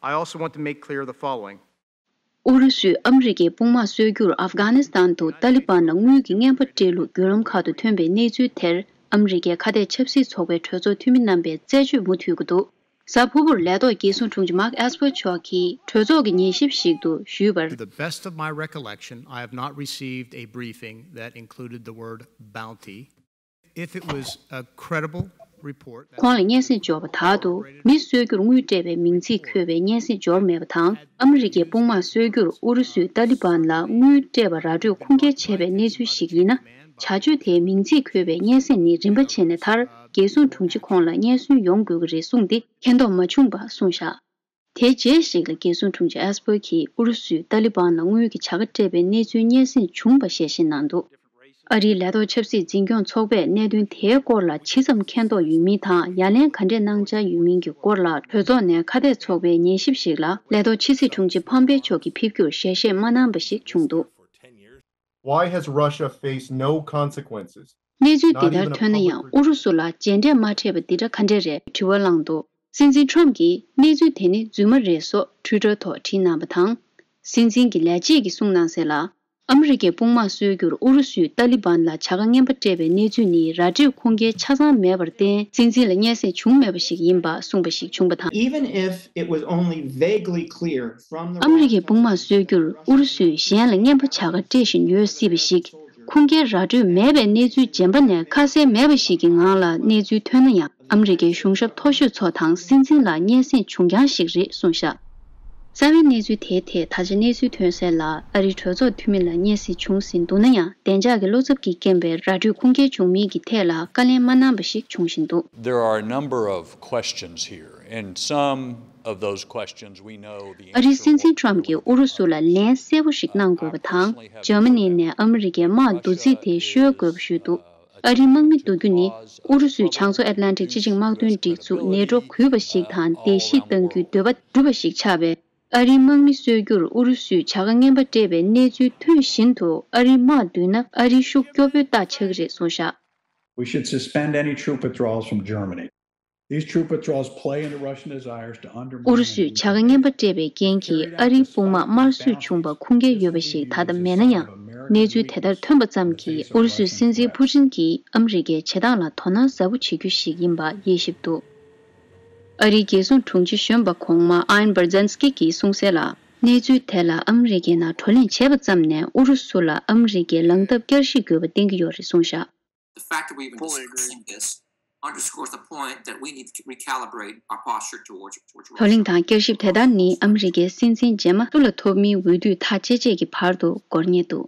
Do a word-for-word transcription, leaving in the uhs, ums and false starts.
I also want to make clear the following. ཨུ་རུ་སུས་ཨ་མི་རི་ཀའི་དཔུང་དམག་གསོད་རྒྱུར་ཨབ་གྷ་ནི་སི་ཐན་དུ་ཏཱ་ལི་བན་ལ་དངུལ་གྱི་རྔན་པ་སྤྲད་ལུགས་བརྒྱུད་ལམ་ཁག་ཏུ་ཐོན་པའི་གནས་ཚུལ་དེར་ཨ་མི་རི་ཀའི་ཁ་གཏད་ཆབ་སྲིད་ཚོགས་པའི་གྲོས་ཚོགས་འཐུས་མི་རྣམ་པས་རྩད་གཅོད་མུ་མཐུད་ཀྱི་འདུག་གཟའ་ཕུར་བུར་ལས་ཐོག་རྒྱལ་སྲུང་དྲུང་ཆེ་Mark Esper མཆོག་གིས་གྲོས་ཚོགས་ཀྱི་ཉན་ཞིབ་ཞིག་ཏུ་ཞུས་པར། To the best of my recollection, I have not received a briefing that included the word bounty. If it was a credible report, ཁོང་ལ་སྙན་སེང་འབྱོར་བ་དག་ཏུ་མི་གསོད་རྒྱུར་དངུལ་སྤྲད་པའི་མིང་ཚིག་འཁོད་པའི་སྙན་སེང་འབྱོར་མེད་པ་དང་། ཨ་མི་རི་ཀའི་དཔུང་དམག་གསོད་རྒྱུར་ཨུ་རུ་སུས་ཏཱ་ལི་བན་ལ་དངུལ་སྤྲད་པ་ར་སྤྲོད་ཁུངས་སྐྱེལ་བྱས་པའི་གནས་ཚུལ་ཞིག་ཡིན་ན། བྱ་སྤྱོད་དེའི་མིང་ཚིག་འཁོད་པའི་སྙན་སེང་ནི་རིམ་པ་བྱས་ནས་མཐར་རྒྱལ་སྲུང་དྲུང་ཆེ་ཁོང་ལ་སྙན་སེང་ཡོང་དགོས་ཀྱི་རེད་གསུངས་ཏེ་མཁྱེན་རྟོགས་མ་བྱུང་བ་གསུངས་བཞག་དེའི་རྗེས་ཤིག་ལ་རྒྱལ་སྲུང་དྲུང་ཆེ་ཨེས་པར་གྱིས་ཨུ་རུ་སུས་ཏཱ་ལི་བན་ལ་དངུལ་གྱི་བྱ་དགའ་སྤྲད་པའི་གནས་ཚུལ་སྙན་སེང་བྱུང་བ་ཞལ་བཞེས་གནང་འདུག་ཨ་རིའི་ལས་ཐོག་ཆབ་སྲིད་འཛིན་སྐྱོང་ཚོགས་པས་གནད་དོན་དེའི་སྐོར་ལ་ཇི་ཙམ་མཁྱེན་རྟོགས་ཡོད་མིན་དང་ཡ་ལན་ག་འདྲས་གནང་འཆར་ཡོད་མིན་གྱི་སྐོར་ལ་གྲོས་ཚོགས་ནས་ཁ་གཏད་ཚོགས་པའི་ཉན་ཞིབ་ཞིག་ལ་ལས་ཐོག་ཕྱི་སྲིད་དྲུང་ཆེ་ཕམ་པེ་མཆོག་གིས་ཕེབས་རྒྱུར་ཞལ་བཞེས་མ་གནང་བ་ཞིག་བྱུང་འདུག Why has Russia faced no consequences? གནས་ཚུལ་འདི་ལྟར་ཐོན་ན་ཡང་ཨུ་རུ་སུ་ལ་རྗེས་འབྲས་མ་འཕྲད་པ་འདི་འདྲ་ག་འདྲས་རེད་དྲི་བ་བསླངས་འདུག་སྲིད་འཛིན་ཁྲོམ་གྱིས་གནས་ཚུལ་དེ་ནི་རྫུན་མ་རེད་སོགས་ཊུའི་ཊར་ཐོག་བྲིས་གནང་བ་དང་། སྲིད་འཛིན་གྱི་ལས་བྱེད་ཀྱིས་གསུངས་གནང་གསལ་ལ། ཨ་མི་རི་ཀའི་དཔུང་དམག་གསོད་རྒྱུར་ཨུ་རུ་སུས་ཏཱ་ལི་བན་ལ་བྱ་དགའ་རྔན་པ་སྤྲད་པའི་གནས་ཚུལ་ནི་ར་སྤྲོད་ཁུངས་སྐྱེལ་ཆ་ཚང་མེད་པར་བརྟེན་སྲིད་འཛིན་ལ་སྙན་སེང་བྱུང་མེད་པ་ཞིག་ཡིན་པ་གསུངས་པ་ཞིག་བྱུང་བ་དང་། Even if it was only vaguely clear from the ཨ་མི་རི་ཀའི་དཔུང་དམག་གསོད་རྒྱུར་ཨུ་རུ་སུས་གཞན་ལ་རྔན་པ་བྱ་དགའ་སྤྲད་བཞིན་ཡོད་སྲིད་པ་ཞིག་ཁུངས་སྐྱེལ་ར་སྤྲོད་མེད་པའི་གནས་ཚུལ་རྗེན་པ་ནས་ཁ་གསལ་མེད་པ་ཞིག་གི་ངང་ལ་གནས་ཚུལ་ཐོན་ན་ཡང་ཨ་མི་རི་ཀའི་གཞུང་ཞབས་མཐོ་ཤོས་ཚོ་དང་སྲིད་འཛིན་ལ་སྙན་སེང་བྱུང་རྐྱང་ཞིག་རེད་གསུངས་བཞག་རྩ་བའི་གནས་ཚུལ་དེའི་ཐད་ད་ཆ་གནས་ཚུལ་ཐོན་གསལ་ལ་ཨ་རིའི་གྲོས་ཚོགས་འཐུས་མི་ལ་སྙན་སེང་བྱུང་ཟིན་འདུག་ན་ཡང་བདེ་འཇགས་ཀྱི་བློ་འཚབ་ཀྱི་རྐྱེན་པས་ར་སྤྲོད་ཁུངས་སྐྱེལ་བྱུང་མིན་གྱི་ཐད་ལ་བཀའ་ལན་མ་གནང་བ་ཞིག་བྱུང་བཞིན་འདུག There are a number of questions here, and some of those questions we know the ཨ་རིའི་སྲིད་འཛིན་ཁྲོམ་གྱིས་ཨུ་རུ་སུ་ལ་ལན་གསལ་པོ་ཞིག་གནང་དགོས་པ་དང་འཇར་མ་ནི་ནས་ཨ་མི་རི་ཀའི་དམག་བསྡུ་རྩིས་དེ་ཤོད་དགོས་པ་ཞུས་འདུག་ཨ་རིའི་དམག་མི་བསྡུ་རྒྱུ་ནི་ཨུ་རུ་སུས་བྱང་མཚོ་ཨེཊ་ལན་ཊིག་སྤྱི་ཆིངས་དམག་དོན་སྒྲིག་འཛུགས་ནེ་ཊོ་གུས་པ་ཞིག་དང་བརྡལ་བཤིག་གཏང་རྒྱུའི་འདོད་པ་འགྲུབ་པ་ཞིག་ཆགས་པས། ཨ་རིའི་དམག་མི་གསོད་རྒྱུར་ཨུ་རུ་སུས་བྱ་དགའ་རྔན་པ་སྤྲད་པའི་གནས་ཚུལ་ཐོན་བཞིན་དུ་ཨ་རིའི་དམག་བསྡུས་ན་ཨ་རིའི་ཤུགས་སྐྱོ་པོའི་རྟགས་ཆགས་ཀྱི་རེད་གསུངས་བཞག We should suspend any troop withdrawals from Germany. These troop withdrawals play into Russian desires to ཨུ་རུ་སུས་བྱ་དགའ་རྔན་པ་སྤྲད་པའི་རྐྱེན་གྱིས་ཨ་རིའི་དཔུང་དམག་དམར་གསོད་བྱུང་བ་ཁུངས་སྐྱེལ་ཡོད་པ་ཞིག་ད་ལྟ་མེད་ན་ཡང་གནས་ཚུལ་དེ་ལྟར་ཐོན་པ་ཙམ་གྱིས་ཨུ་རུ་སུའི་སྲིད་འཛིན་ཕུ་ཊིན་གྱིས་ཨ་མི་རི་ཀའི་བྱེད་སྟངས་ལ་དོ་སྣང་ཟབ་པོ་བྱེད་རྒྱུ་ཞིག་ཡིན་པ་དབྱེ་ཞིབ་འདུག་ཨ་རིའི་རྒྱལ་སྲུང་དྲུང་ཆེ་གཞོན་པ་གོང་མ་ཨན་བར་ཛན་སྐི་གིས་གསུངས་གསལ་ལ། གནས་ཚུལ་དེ་ལ་ཨ་མི་རི་ཀའི་ནང་བགྲོ་གླེང་བྱས་པ་ཙམ་ནས་ཨུ་རུ་སུ་ལ་ཨ་མི་རི་ཀའི་ལངས་ཐབས་བསྐྱར་ཞིབ་དགོས་པ་བསྟན་གྱི་ཡོད་རེད་གསུངས་བཞག The fact that we've been discussing this underscores the point that we need to recalibrate our posture towards, towards Russia. བགྲོ་གླེང་དང་བསྐྱར་ཞིབ་དེ་དག་ནི་ཨ་མི་རི་ཀའི་སྲིད་འཛིན་རྗེས་མ་སུ་ལ་ཐོབ་མིན་འོས་བསྡུ་ཐག་བཅད་རྗེས་ཀྱི་བར་དུ་འགོར་ཉེན་འདུག